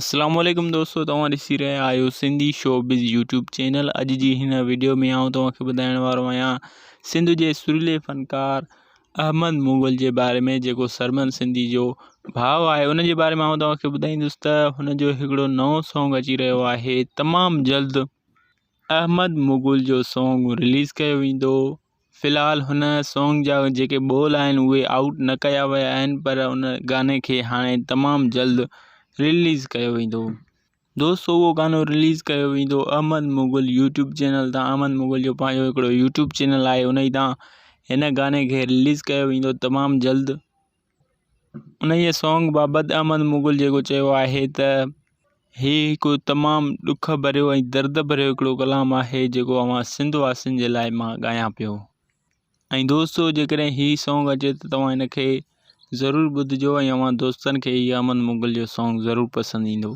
اسلام عليڪم دوستو توهان ڏسي رهيا آهيو سنڌي شوبز يوٽيوب چينل اڄ جي هن ويڊيو ۾ آئون توهان کي ٻڌائڻ وارو آهيان سنڌ جي سريلي فنڪار احمد مغل جي باري ۾ جيڪو سرمن سنڌي جو ڀاء آهي ان جي باري ۾ آئون توهان کي ٻڌائيندس ته هن جو هڪڙو نئون سانگ اچي رهيو آهي تمام جلد احمد مغل جو سانگ رليز ڪيو ويندو في الحال هن سانگ جا جيڪي ٻول آهن اهي آئوٽ نه ڪيا ويا آهن پر ان گاني کي هاڻي تمام جلد رليز ڪيو ويندو دوستو اهو گانو رليز ڪيو ويندو احمد مغل يوٽيوب چينل تان احمد مغل جو پنهنجو هڪڙو يوٽيوب چينل آهي ان تان هن گاني کي رليز ڪيو ويندو تمام جلد انهيء سانگ بابت احمد مغل جيڪو چيو آهي ته هي هڪ تمام ڏک ڀريو ۽ درد ڀريو هڪڙو ڪلام آهي جيڪو اوهان سنڌ واسين جي لاء مان ڳايان پيو ۽ دوستو جيڪڏهن هي سانگ اچي ته توهان هن کي ضرور ٻڌجو ۽ اوهان دوستن کي هي احمد مغل جو سانگ ضرور پسند ايندو.